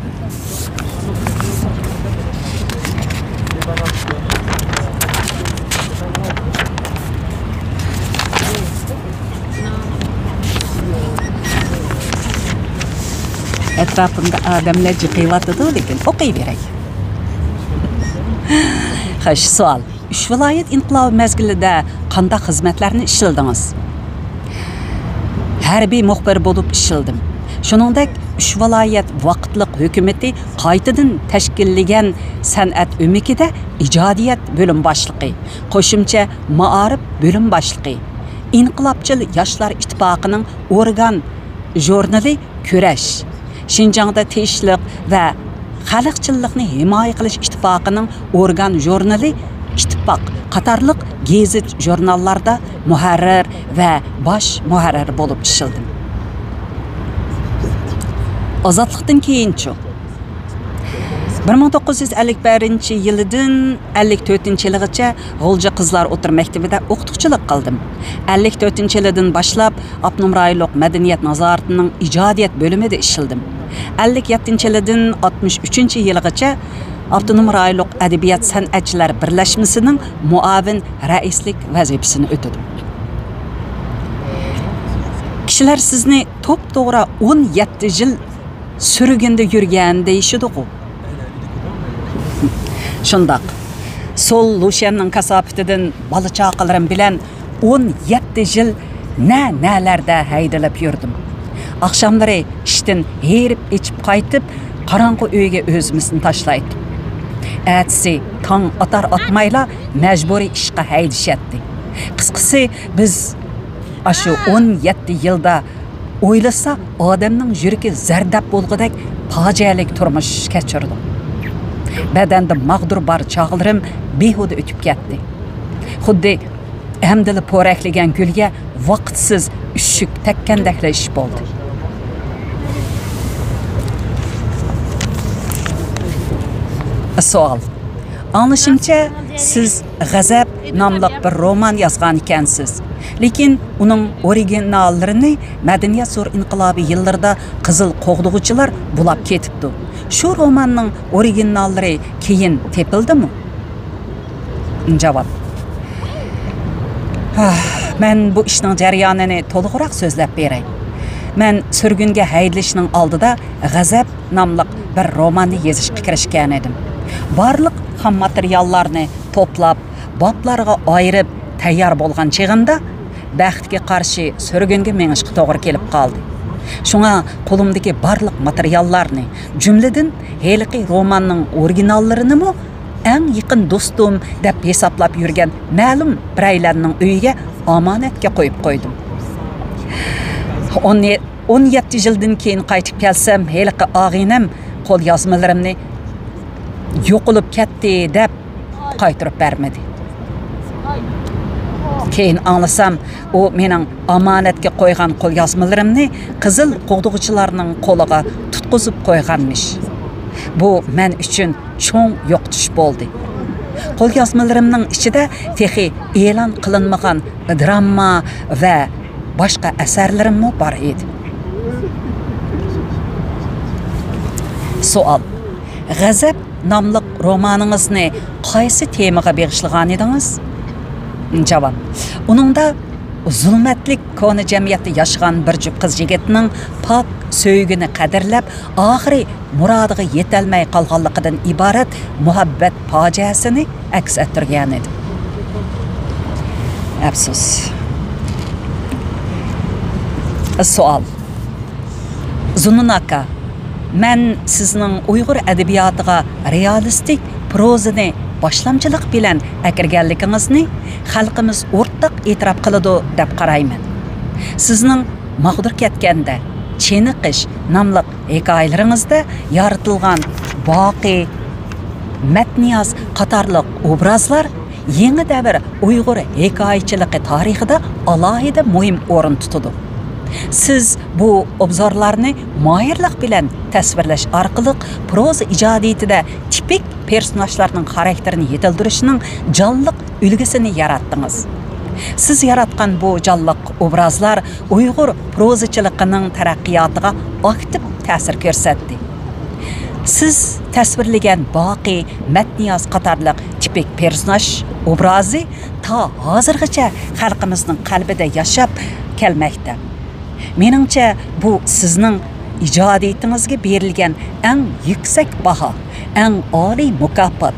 ئەتراپىمدا ئادەملەر جىقىۋاتىدۇ، لېكىن ئوقۇيبېرەي. خوش، سوئال. ئۈچ ۋىلايەت ئىنقىلابى مەزگىلىدە قانداق خىزمەتلەرنى ئىشلىدىڭىز؟ ھەربىي مۇخبىر بولۇپ ئىشلىدىم. شۇنىڭدەك، ئۈچ ۋىلايەت ۋاقىتلىق ھۆكۈمىتى قايتىدىن تەشكىللىگەن سەنئەت ئۆمىكىدە ئىجادىيەت بۆلۈم باشلىقى، قوشۇمچە مائارىپ بۆلۈم باشلىقى، ئىنقىلابچىل ياشلار ئىتتىپاقىنىڭ ئورگان ژۇرنىلى كۈرەش، شىنجاڭدا تىنچلىق ۋە خەلقچىللىقنى ھىمايە قىلىش ئىتتىپاقىنىڭ ئورگان ژۇرنىلى ئىتتىپاق قاتارلىق گېزىت ژۇرناللاردا مۇھەررىر ۋە باش مۇھەررىر بولۇپ ئىشلىدىم. ئازادلىقتىن كېيىنچۇ؟ بىر مىڭ توققۇز يۈز ئەللىك بىرىنچى يىلىدىن ئەللىك تۆتىنچى يىلىغىچە غۇلجا قىزلار ئوتتۇرا مەكتىپىدە ئوقۇتقۇچىلىق قىلدىم. ئەللىك تۆتىنچى يىلىدىن باشلاپ ئاپتونوم رايونلۇق مەدەنىيەت نازارىتىنىڭ ئىجادىيەت بۆلۈمىدە ئىشلىدىم. ئەللىك يەتتىنچى يىلىدىن ئاتمىش ئۈچىنچى يىلىغىچە ئاپتونوم رايونلۇق ئەدەبىيات سەنئەتچىلەر بىرلەشمىسىنىڭ مۇئاۋىن رەئىسلىك ۋەزىپىسىنى ئۆتىدىم. كىشىلەر سىزنى توپتوغرا ئون يەتتە يىل سۈرگۈندە يۈرگەن دېيىشىدىغۇ؟ شۇنداق. سول لۇشيەننىڭ كاساپىتىدىن بالا-چاقىلىرىم بىلەن ئون يەتتە يىل نە-نەلەردە ھەيدىلىپ يۈردۈم. ئاخشاملىرى ئىشتىن ھېرىپ-ئېچىپ قايتىپ، قاراڭغۇ ئۆيگە ئۆزىمىزنى تاشلايتتۇق. ئەتىسى تاڭ ئاتار-ئاتمايلا مەجبۇرىي ئىشقا ھەيدىشەتتى. قىسقىسى، بىز ئاشۇ ئون يەتتە يىلدا ئويلىسا، ئادەمنىڭ يۈرىكى زەردەپ بولغۇدەك پاجىئەلىك تۇرمۇش كەچۈردۇق. بەدەندە ماغدۇر بار چاغلىرىم بىھۇدە ئۆتۈپ كەتتى. خۇددى ئەمدىلا پورەكلىگەن گۈلگە ۋاقىتسىز ئۈششۈك تەگكەندەكلا ئىش بولدى. سوئال. ئاڭلىشىمچە، سىز غەزەپ ناملىق بىر رومان يازغان ئىكەنسىز. لېكىن ئۇنىڭ ئورىگىناللىرىنى مەدەنىيەت زور ئىنقىلابى يىللىرىدا قىزىل قوغدىغۇچىلار بۇلاپ كېتىپتۇ. شۇ روماننىڭ ئورىگىناللىرى كېيىن تېپىلدىمۇ؟ جاۋاب. ھا، مەن بۇ ئىشنىڭ جەريانىنى تولۇقراق سۆزلەپ بېرەي. مەن سۈرگۈنگە ھەيدىلىشنىڭ ئالدىدا غەزەپ ناملىق بىر روماننى يېزىشقا كىرىشكەن ئىدىم. بارلىق خام ماتېرىياللارنى توپلاپ، بابلارغا ئايرىپ تەييار بولغان چېغىمدا، بەختكە قارشى سۈرگۈنگە مېڭىشقا توغرا كېلىپ قالدى. شۇڭا قولۇمدىكى بارلىق ماتېرىياللارنى، جۈملىدىن ھېلىقى روماننىڭ ئورىگىناللىرىنىمۇ ئەڭ يېقىن دوستۇم دەپ ھېسابلاپ يۈرگەن مەلۇم بىرەيلەننىڭ ئۆيىگە ئامانەتكە قويۇپ قويدۇم. ئون، ئون يەتتە يىلدىن كېيىن قايتىپ كەلسەم، ھېلىقى ئاغىنەم قوليازمىلىرىمنى يوقىلىپ كەتتى دەپ قايتۇرۇپ بەرمىدى. كېيىن ئاڭلىسام، ئۇ مېنىڭ ئامانەتكە قويغان قوليازمىلىرىمنى قىزىل قوغدىغۇچىلارنىڭ قولىغا تۇتقۇزۇپ قويغانمىش. بۇ مەن ئۈچۈن چوڭ يوقىتىش بولدى. قوليازمىلىرىمنىڭ ئىچىدە تېخى ئېلان قىلىنمىغان دراما ۋە باشقا ئەسەرلىرىممۇ بار ئىدى. سوئال. غەزەپ ناملىق رومانىڭىزنى قايسى تېمىغا بېغىشلىغانىدىڭىز؟ جاۋاب. ئۇنىڭدا زۇلمەتلىك كونا جەمئىيەتتە ياشىغان بىر جۈپ قىز يىگىتنىڭ پاك سۆيگۈنى قەدىرلەپ، ئاخىرى مۇرادىغا يېتەلمەي قالغانلىقىدىن ئىبارەت مۇھەببەت پاجىئەسىنى ئەكس ئەتتۈرگەنىدى. ئەپسۇس. سوئال. زۇنۇن ئاكا، مەن سىزنىڭ ئۇيغۇر ئەدەبىياتىغا رېئالىستىك پروزىنى باشلامچىلىق بىلەن ئەكىرگەنلىكىڭىزنى خەلقىمىز ئورتاق ئېتىراپ قىلىدۇ دەپ قارايمەن. سىزنىڭ ماغدۇر كەتكەندە، چېنىقىش ناملىق ھېكايىلىرىڭىزدە يارىتىلغان باقى، مەتنىياز قاتارلىق ئوبرازلار يېڭى دەۋر ئۇيغۇر ھېكايىچىلىقى تارىخىدا ئالاھىدە مۇھىم ئورۇن تۇتىدۇ. سىز بۇ ئوبزورلارنى ماھىرلىق بىلەن تەسۋىرلەش ئارقىلىق پروزا ئىجادىيىتىدە تىپىك پېرسوناژلارنىڭ خاراكتېرىنى يېتىلدۈرۈشنىڭ جانلىق ئۈلگىسىنى ياراتتىڭىز. سىز ياراتقان بۇ جانلىق ئوبرازلار ئۇيغۇر پروزىچىلىقىنىڭ تەرەققىياتىغا ئاكتىپ تەسىر كۆرسەتتى. سىز تەسۋىرلىگەن باقى، مەتنىياز قاتارلىق تىپىك پېرسوناژ ئوبرازى تا ھازىرغىچە خەلقىمىزنىڭ قەلبىدە ياشاپ كەلمەكتە. مېنىڭچە، بۇ سىزنىڭ ئىجادىيىتىڭىزگە بېرىلگەن ئەڭ يۈكسەك باھا، ئەڭ ئالىي مۇكاپات.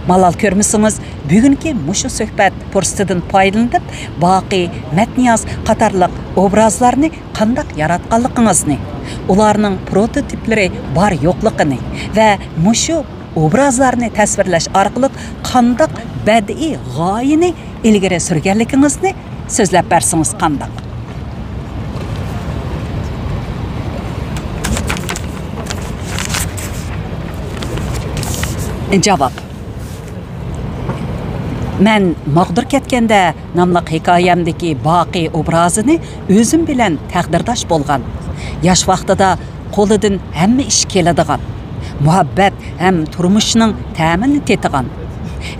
مالال كۆرمىسىڭىز، بۈگۈنكى مۇشۇ سۆھبەت پۇرسىتىدىن پايدىلىنىپ، باقى، مەتنىياز قاتارلىق ئوبرازلارنى قانداق ياراتقانلىقىڭىزنى، ئۇلارنىڭ پروتوتىپلىرى بار يوقلۇقىنى ۋە مۇشۇ ئوبرازلارنى تەسۋىرلەش ئارقىلىق قانداق بەدىئىي غايىنى ئىلگىرى سۈرگەنلىكىڭىزنى سۆزلەپ بەرسىڭىز قانداق؟ جاۋاب. مەن ماغدۇر كەتكەندە ناملىق ھېكايەمدىكى باقى ئوبرازىنى ئۆزۈم بىلەن تەقدىرداش بولغان، ياش ۋاقتىدا قولىدىن ھەممە ئىش كېلىدىغان، مۇھەببەت ھەم تۇرمۇشنىڭ تەمىنى تېتىغان،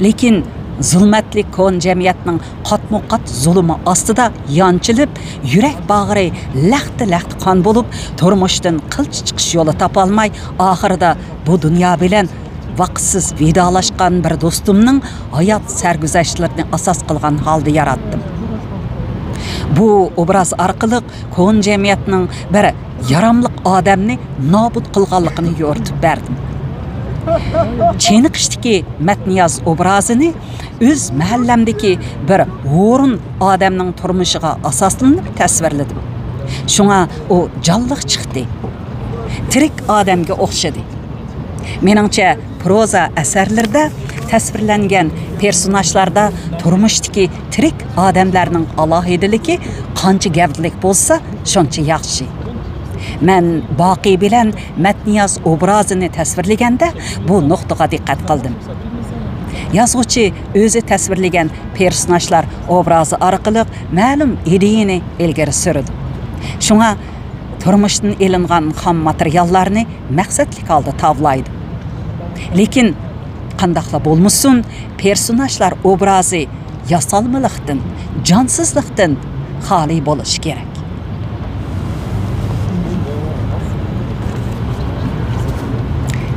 لېكىن زۇلمەتلىك كونا جەمئىيەتنىڭ قاتمۇ قات زۇلۇمى ئاستىدا يانچىلىپ، يۈرەك باغرى لەختە-لەختە قان بولۇپ، تۇرمۇشتىن قىلچە چىقىش يولى تاپالماي، ئاخىرىدا بۇ دۇنيا بىلەن ۋاقىتسىز ۋىدالاشقان بىر دوستۇمنىڭ ھايات سەرگۈزەشتلىرىنى ئاساس قىلغان ھالدا ياراتتىم. بۇ ئوبراز ئارقىلىق كونا جەمئىيەتنىڭ بىر ياراملىق ئادەمنى نابۇت قىلغانلىقىنى يورۇتۇپ بەردىم. چېنىقىشتىكى مەتنىياز ئوبرازىنى ئۆز مەھەللەمدىكى بىر ھورۇن ئادەمنىڭ تۇرمۇشىغا ئاساسلىنىپ تەسۋىرلىدىم. شۇڭا ئۇ جانلىق چىقتى. تىرىك ئادەمگە ئوخشىدى. مېنىڭچە، پروزا ئەسەرلىرىدە تەسۋىرلەنگەن پېرسوناژلاردا تۇرمۇشتىكى تىرىك ئادەملەرنىڭ ئالاھىدىلىكى قانچە گەۋدىلىك بولسا، شۇنچە ياخشى. مەن باقى بىلەن مەتنىياز ئوبرازىنى تەسۋىرلىگەندە بۇ نۇقتىغا دىققەت قىلدىم. يازغۇچى ئۆزى تەسۋىرلىگەن پېرسوناژلار ئوبرازى ئارقىلىق مەلۇم ئىدىيەنى ئىلگىرى سۈرىدۇ. شۇڭا تۇرمۇشتىن ئېلىنغان خام ماتېرىياللارنى مەقسەتلىك ھالدا تاۋلايدۇ. لېكىن، قانداقلا بولمىسۇن، پېرسوناژلار ئوبرازى ياسالمىلىقتىن، جانسىزلىقتىن خالىي بولۇشى كېرەك.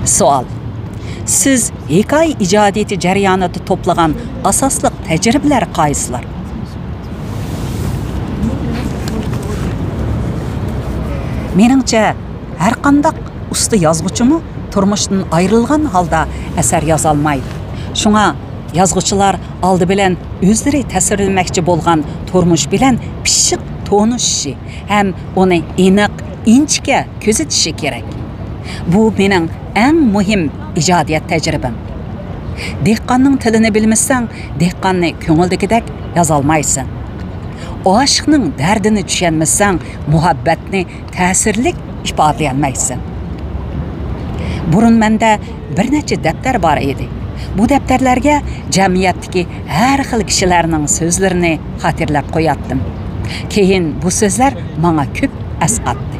سوئال. سىز ھېكايە ئىجادىيىتى جەريانىدا توپلىغان ئاساسلىق تەجرىبىلەر قايسىلار؟ مېنىڭچە، ھەرقانداق ئۇستا يازغۇچىمۇ تۇرمۇشتىن ئايرىلغان ھالدا ئەسەر يازالمايدۇ. شۇڭا يازغۇچىلار ئالدى بىلەن ئۆزلىرى تەسۋىرلىمەكچى بولغان تۇرمۇش بىلەن پىششىق تونۇشۇشى ھەم ئۇنى ئېنىق، ئىنچىكە كۆزىتىشى كېرەك. بۇ مېنىڭ ئەڭ مۇھىم ئىجادىيەت تەجرىبەم. دېھقاننىڭ تىلىنى بىلمىسەڭ، دېھقاننى كۆڭۈلدىكىدەك يازالمايسەن. ئاشىقنىڭ دەردىنى چۈشەنمىسەڭ، مۇھەببەتنى تەسىرلىك ئىپادىلىيەلمەيسەن. بۇرۇن مەندە بىر نەچچە دەپتەر بار ئىدى. بۇ دەپتەرلەرگە جەمئىيەتتىكى ھەر خىل كىشىلەرنىڭ سۆزلىرىنى خاتىرىلەپ قوياتتىم. كېيىن بۇ سۆزلەر ماڭا كۆپ ئەسقاتتى.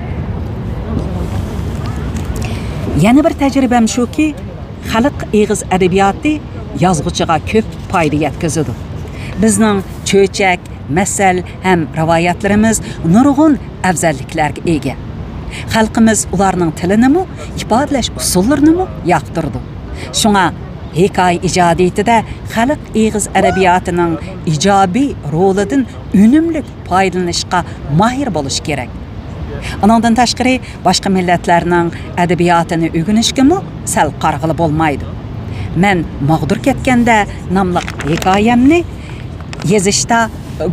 يەنە بىر تەجرىبەم شۇكى، خەلق ئېغىز ئەدەبىياتى يازغۇچىغا كۆپ پايدا يەتكۈزىدۇ. بىزنىڭ چۆچەك، مەسەل ھەم رىۋايەتلىرىمىز نۇرغۇن ئەۋزەللىكلەرگە ئىگە. خەلقىمىز ئۇلارنىڭ تىلىنىمۇ، ئىپادىلەش ئۇسۇللىرىنىمۇ ياقتۇرىدۇ. شۇڭا ھېكايە ئىجادىيىتىدە خەلق ئېغىز ئەدەبىياتىنىڭ ئىجابىي رولىدىن ئۈنۈملۈك پايدىلىنىشقا ماھىر بولۇش كېرەك. ئۇنىڭدىن تاشقىرى، باشقا مىللەتلەرنىڭ ئەدەبىياتىنى ئۆگىنىشكىمۇ سەل قارىغىلى بولمايدۇ. مەن ماغدۇر كەتكەندە ناملىق ھېكايەمنى يېزىشتا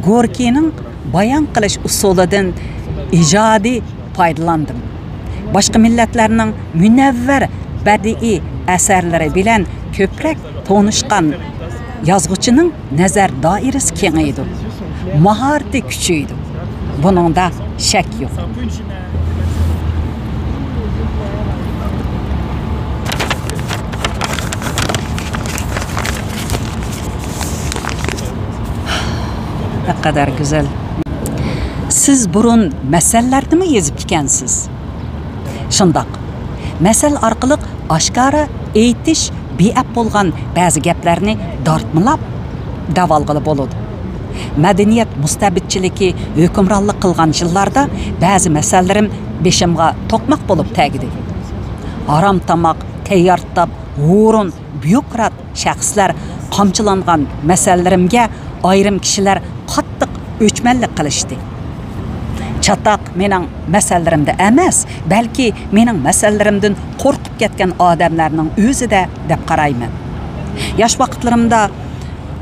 گوركىينىڭ بايان قىلىش ئۇسۇلىدىن ئىجادىي پايدىلاندىم. باشقا مىللەتلەرنىڭ مۇنەۋۋەر بەدىئىي ئەسەرلىرى بىلەن كۆپرەك تونۇشقان يازغۇچىنىڭ نەزەر دائىرىسى كېڭىيىدۇ، ماھارىتى كۈچىيىدۇ. بۇنىڭدا شەك يوق. نەقەدەر گۈزەل. سىز بۇرۇن مەسەللەردىمۇ يېزىپ ئىكەنسىز؟ شۇنداق. مەسەل ئارقىلىق ئاشكارا ئېيتىش بىئەپ بولغان بەزى گەپلەرنى دارتمىلاپ دەۋالغىلى بولىدۇ. مەدەنىيەت مۇستەبىتچىلىكى ھۆكۈمرانلىق قىلغان يىللاردا بەزى مەسەللىرىم بېشىمغا توقماق بولۇپ تەگدى. ھارام تاماق، تەييار تاپ، ھۇرۇن، بيۇروكرات شەخسلەر قامچىلانغان مەسەللىرىمگە ئايرىم كىشىلەر قاتتىق ئۆچمەنلىك قىلىشتى. چاتاق مېنىڭ مەسەللىرىمدە ئەمەس، بەلكى مېنىڭ مەسەللىرىمدىن قورقۇپ كەتكەن ئادەملەرنىڭ ئۆزىدە دەپ قارايمەن. ياش ۋاقىتلىرىمدا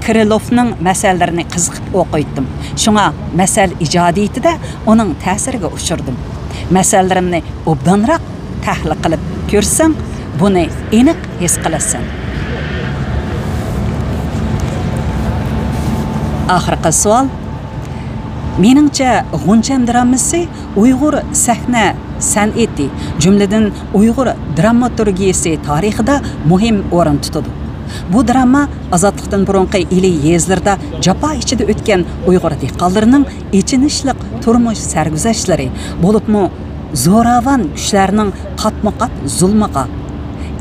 كىرىلوفنىڭ مەسەللىرىنى قىزىقىپ ئوقۇيتتىم. شۇڭا مەسەل ئىجادىيىتىدە ئۇنىڭ تەسىرىگە ئۇچرىدىم. مەسەللىرىمنى ئوبدانراق تەھلىل قىلىپ كۆرسەڭ، بۇنى ئېنىق ھېس قىلىسەن. ئاخىرقى سوئال. مېنىڭچە، غۇنچەم درامىسى ئۇيغۇر سەھنە سەنئىتى، جۈملىدىن ئۇيغۇر دراماتورگىيىسى تارىخىدا مۇھىم ئورۇن تۇتىدۇ. بۇ دراما ئازادلىقتىن بۇرۇنقى ئىلى يېزىلىرىدا جاپا ئىچىدە ئۆتكەن ئۇيغۇر دېھقانلىرىنىڭ ئېچىنىشلىق تۇرمۇش سەرگۈزەشتلىرى، بولۇپمۇ زوراۋان كۈچلەرنىڭ قاتمۇقات زۇلمىغا،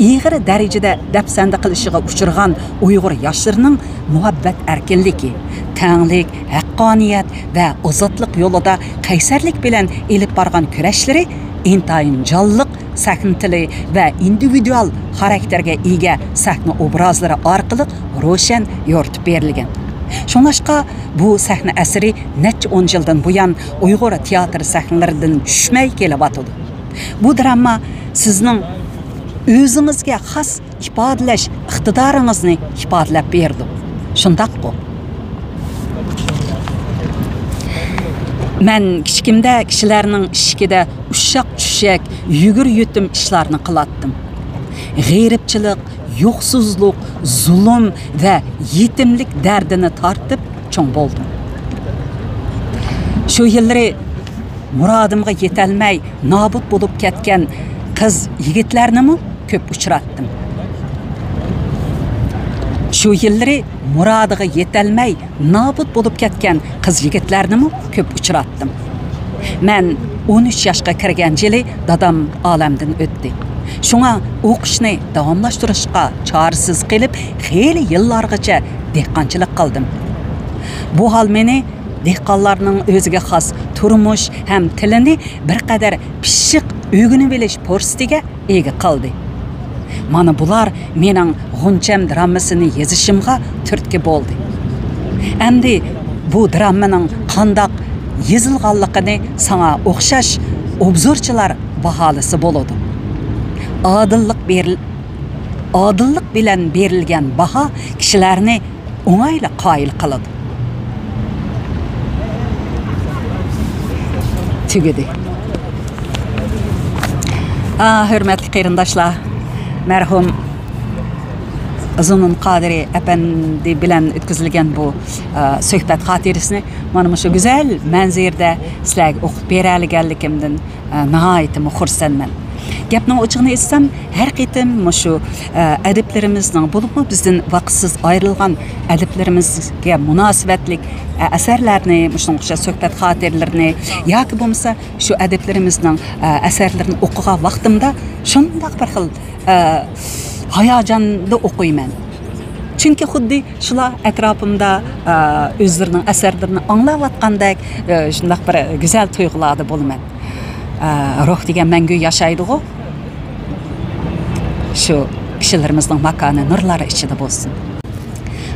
ئېغىر دەرىجىدە دەپسەندە قىلىشىغا ئۇچرىغان ئۇيغۇر ياشلىرىنىڭ مۇھەببەت ئەركىنلىكى، تەڭلىك، ھەققانىيەت ۋە ئازادلىق يولىدا قەيسەرلىك بىلەن ئېلىپ بارغان كۈرەشلىرى ئىنتايىن جانلىق سەھنە تىلى ۋە ئىندىۋىدۇئال خاراكتېرگە ئىگە سەھنە ئوبرازلىرى ئارقىلىق روشەن يورۇتۇپ بېرىلگەن. شۇڭلاشقا، بۇ سەھنە ئەسىرى نەچچە ئون يىلدىن بۇيان ئۇيغۇر تىياتىر سەھنىلىرىدىن چۈشمەي كېلىۋاتىدۇ. بۇ دراما سىزنىڭ ئۆزىڭىزگە خاس ئىپادىلەش ئىقتىدارىڭىزنى ئىپادىلەپ بېرىدۇ. شۇنداققۇ؟ مەن كىچىكىمدە كىشىلەرنىڭ ئىشىكىدە ئۇششاق-چۈششەك، يۈگۈر-يۈتۈم ئىشلارنى قىلاتتىم. غېرىبچىلىق، يوقسۇزلۇق، زۇلۇم ۋە يېتىملىك دەردىنى تارتىپ چوڭ بولدۇم. شۇ يىللىرى مۇرادىمغا يېتەلمەي نابۇت بولۇپ كەتكەن قىز يىگىتلەرنىمۇ كۆپ ئۇچراتتىم. شۇ يىللىرى مۇرادىغا يېتەلمەي نابۇت بولۇپ كەتكەن قىز يىگىتلەرنىمۇ كۆپ ئۇچراتتىم. مەن ئون ئۈچ ياشقا كىرگەن يىلى دادام ئالەمدىن ئۆتتى. شۇڭا ئوقۇشنى داۋاملاشتۇرۇشقا چارىسىز قېلىپ، خېلى يىللارغىچە دېھقانچىلىق قىلدىم. بۇ ھال مېنى دېھقانلارنىڭ ئۆزىگە خاس تۇرمۇش ھەم تىلىنى بىر قەدەر پىششىق ئۆگىنىۋېلىش پۇرسىتىگە ئىگە قىلدى. مانا بۇلار مېنىڭ غۇنچەم دراممىسىنى يېزىشىمغا تۈرتكە بولدى. ئەمدى بۇ دراممىنىڭ قانداق يېزىلغانلىقىنى ساڭا ئوخشاش ئوبزورچىلار باھالىسا بولىدۇ. ئادىللىق بېرىل-، ئادىللىق بىلەن بېرىلگەن باھا كىشىلەرنى ئوڭايلا قايىل قىلىدۇ. تۈگىدى. ئا، ھۆرمەتلىك قېرىنداشلار، مەرھۇم زۇنۇن قادىرى ئەپەندى بىلەن ئۆتكۈزۈلگەن بۇ، ئا، سۆھبەت خاتىرىسىنى مانا مۇشۇ گۈزەل مەنزىرىدە سىلەرگە ئوقۇپ بېرەلىگەنلىكىمدىن ئە، ناھايىتىمۇ خۇرسەنمەن. گەپنىڭ ئوچۇقىنى ئېيتسام، ھەر قېتىم مۇشۇ، ئە، ئەدىبلىرىمىزنىڭ، بولۇپمۇ بىزدىن ۋاقىتسىز ئايرىلغان ئەدىبلىرىمىزگە مۇناسىۋەتلىك، ئە، ئەسەرلەرنى، مۇشۇنىڭغا ئوخشاش سۆھبەت خاتىرىلىرىنى ياكى بولمىسا شۇ ئەدىبلىرىمىزنىڭ، ئە، ئەسەرلىرىنى ئوقۇغان ۋاقتىمدا شۇنداق بىر خىل، ئە، ھاياجاندا ئوقۇيمەن. چۈنكى خۇددى شۇلار ئەتراپىمدا، ئە، ئۆزلىرىنىڭ ئەسەرلىرىنى ئاڭلاۋاتقاندەك، ئە، شۇنداق بىر گۈزەل تۇيغۇلاردا بولىمەن. ئە، روھ دېگەن مەڭگۈ ياشايدىغۇ. شۇ كىشىلىرىمىزنىڭ ماكانى نۇرلار ئىچىدە بولسۇن.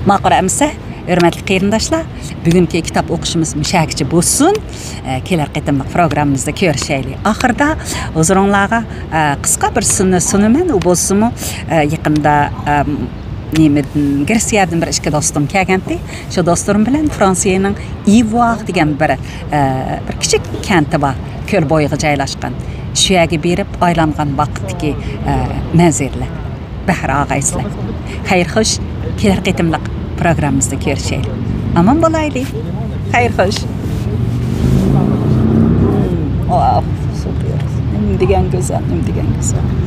ماقۇل ئەمىسە، ھۆرمەتلىك قېرىنداشلار، بۈگۈنكى كىتاب ئوقۇشىمىز مۇشەگىچە بولسۇن. ئە، كېلەر قېتىملىق پروگراممىمىزدا كۆرۈشەيلى. ئاخىرىدا ھۇزۇرۇڭلارغا، ئە، قىسقا بىر سۇنى سۇنىمەن. ئۇ بولسىمۇ، ئە، يېقىندا، ئە، نېمىدىن، گرېتسىيەدىن بىر ئىككى دوستۇم كەلگەنتى. شۇ دوستلىرىم بىلەن فرانسىيەنىڭ ئىۋۇاغ دېگەن بىر، ئە، بىر كىچىك كەنتى بار، كۆل بويىغا جايلاشقان. شۇ يەرگە بېرىپ ئايلانغان ۋاقىتتىكى، ئە، مەنزىرىلەر. بەھر ئاغايسىلەر. خەير خوش، كېلەر قېتىملىق پروگراممىمىزدا كۆرۈشەيلى. ئامان بولايلى. خەير خوش. واو، سۇپېر. نېمە دېگەن گۈزەل، نېمە دېگەن گۈزەل.